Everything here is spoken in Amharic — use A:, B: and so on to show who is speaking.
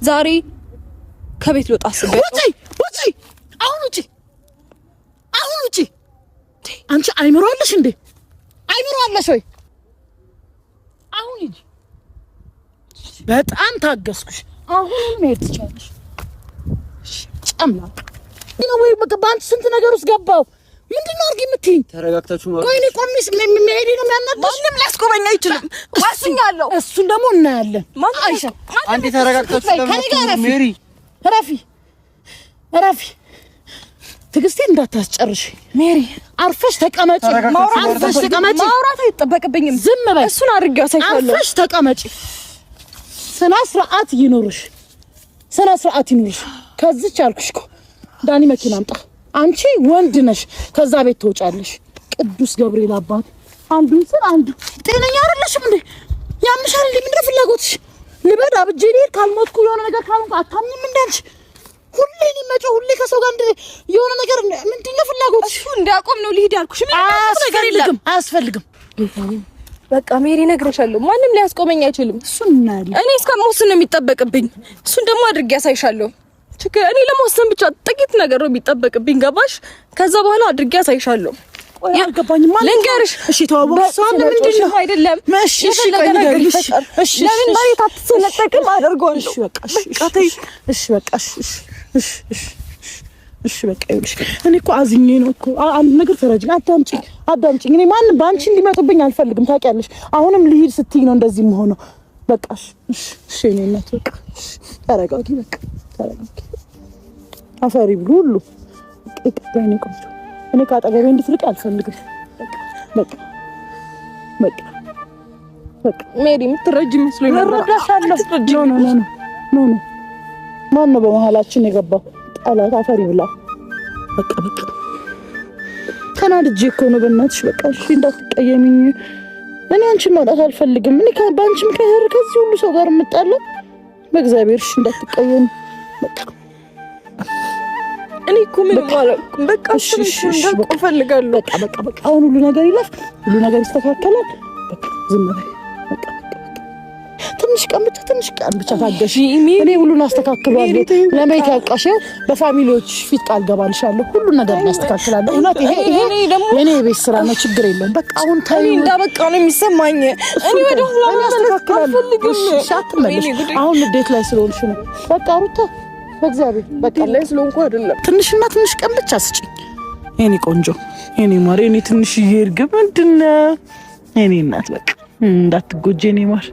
A: ዛሬ ከቤት ልወጣ አስቤያለሁ።
B: ውጪ! ውጪ! አሁን ውጪ! አሁን ውጪ! አንቺ አይምሮ አለሽ እንዴ? አይምሮ አለሽ ወይ? አሁን ሂጂ። በጣም ታገስኩሽ። አሁን መሄድ ትችያለሽ። ጨምላቅ ነው ወይ? በቃ በአንቺ ስንት ነገር ውስጥ ገባው። ምንድን ነው አድርጊ የምትይኝ?
C: ተረጋግታችሁ
B: ቆይ እኔ ቆሜስ መሄዴ ነው የሚያናድሽ?
A: ማንም ሊያስቆመኝ አይችልም። ወስኛለሁ።
B: እሱን ደግሞ እናያለን። አይሻ
C: አንዴ ተረጋግታችሁ
B: ከኔ ጋር እረፊ።
C: ሜሪ
B: እረፊ፣ እረፊ። ትዕግስቴን እንዳታስጨርሽ
A: ሜሪ
B: አርፈሽ ተቀመጪ። አርፈሽ ተቀመጪ።
A: ማውራት አይጠበቅብኝም።
B: ዝም በይ።
A: እሱን አድርጌው አሳይሻለሁ።
B: አርፈሽ ተቀመጪ። ስነ ስርዓት ይኑርሽ። ስነ ስርዓት ይኑርሽ። ከዚች አልኩሽ እኮ ዳኒ መኪና አምጣ። አንቺ ወንድ ነሽ፣ ከዛ ቤት ትወጫለሽ። ቅዱስ ገብርኤል አባት አንዱን ስል አንዱ ጤነኛ አይደለሽም እንዴ? ያምሻል እንዴ? ምንድን ነው ፍላጎትሽ? ልበድ አብጄ ልሄድ ካልሞትኩ የሆነ ነገር ካልሆንኩ አታምኝም እንዴ አንቺ? ሁሌ እኔ መጮህ፣ ሁሌ ከሰው ጋር የሆነ ነገር ምንድን ነው ፍላጎትሽ?
A: እሱ እንዲያቆም ነው ልሂድ ያልኩሽ። ምንም ነገር የለም።
B: አያስፈልግም፣ አያስፈልግም።
A: በቃ ሜሪ እነግርሻለሁ፣ ማንም ሊያስቆመኝ አይችልም።
B: እሱን እናያለን።
A: እኔ እስከምወስን ነው የሚጠበቅብኝ። እሱን ደግሞ አድርጌ አሳይሻለሁ። ችግር እኔ ለመወሰን ብቻ ጥቂት ነገር ነው የሚጠበቅብኝ። ገባሽ? ከዛ በኋላ አድርጌ አሳይሻለሁ።
B: ቆይ አልገባኝም። ማለት
A: ልንገርሽ።
B: እሺ ተዋወቅሽ ሰው አለ ምንድን ነው?
A: አይደለም
B: እሺ፣ እሺ፣
A: የፈለገ
B: ቆይ
A: ነገር
B: ንገሪኝ። እሺ፣
A: ይፈጠር።
B: እሺ፣
A: ለምን
B: እሺ፣
A: መሬት አትሰነጠቅም? አደርገዋለሁ።
B: እሺ፣ በቃ እሺ፣ እሺ፣ እሺ፣ በቃ እሺ፣ እሺ፣ እሺ፣ እሺ፣ እሺ፣ በቃ ይኸውልሽ፣ እኔ እኮ አዝኜ ነው እኮ አንድ ነገር ተረጅኝ፣ አዳምጪኝ፣ አዳምጪኝ። እኔ ማንም በአንቺ እንዲመጡብኝ አልፈልግም፣ ታውቂያለሽ። አሁንም ልሂድ ስትይኝ ነው እንደዚህ የምሆነው። በቃ እሺ፣ እሺ፣ እሺ፣ የእኔ እናት በቃ እሺ፣ ተረጋጊ፣ በቃ ተረጋጊ። አፈሪ ብሉ ሁሉ በቃ ይቅርታ የእኔ ቆንጆ፣ እኔ ከአጠገቤ እንድትርቂ አልፈልግም። በቃ በቃ በቃ በቃ
A: ሜሪ የምትረጂ መስሎኝ ነበር።
B: እረዳሻለሁ። No, no, no, no, no። ማን ነው በመሀላችን የገባው? ጠላት አፈሪ ብላ። በቃ በቃ ተናድጄ እኮ ነው። በእናትሽ በቃ እሺ፣ እንዳትቀየሚኝ። እኔ አንቺን ማውጣት አልፈልግም። እኔ በአንቺ ምክንያት ከዚህ ሁሉ ሰው ጋር የምጣለው በእግዚአብሔር። እሺ፣ እንዳትቀየሚ በቃ።
A: እኔ እኮ ምንም አላልኩም። በቃ
B: እሺ፣
A: እሱን
B: እሺ፣ እሺ፣
A: እንዳቆም እፈልጋለሁ።
B: በቃ በቃ በቃ አሁን ሁሉ ነገር ይለፍ፣ ሁሉ ነገር ይስተካከላል። በቃ ዝም በይ። በቃ በቃ በቃ ትንሽ ቀን ብቻ፣ ትንሽ ቀን ብቻ ታገሽ። እኔ ሁሉን አስተካክለዋለሁ። ለመሄድ ያብቃሽ። በ family ዎች ፊት ቃል ገባልሻለሁ። ሁሉን ነገር እናስተካክላለሁ። እውነት ይሄ ይሄ
A: እኔ ደግሞ
B: የኔ የቤት ስራ ነው፣ ችግር የለውም። በቃ አሁን
A: እኔ
B: ተይው።
A: እንዳበቃ ነው የሚሰማኝ። እኔ ወደ ኋላ
B: እኔ
A: መመለስ
B: አስተካክላለሁ።
A: አልፈልግም።
B: እሺ፣ እሺ፣ አትመለሽ።
A: ወይኔ ጉዴ።
B: አሁን ንዴት ላይ ስለሆንሽ ነው። በቃ ሩታ፣ በእግዚአብሔር በቃ
A: ላይ ስለሆንኩ አይደለም።
B: ትንሽና ትንሽ ቀን ብቻ ስጭኝ የኔ ቆንጆ፣ የኔ ማር፣ የኔ ትንሽዬ እርግብ ምንድን ነው የኔ እናት፣ በቃ እንዳትጎጂ የኔ ማር።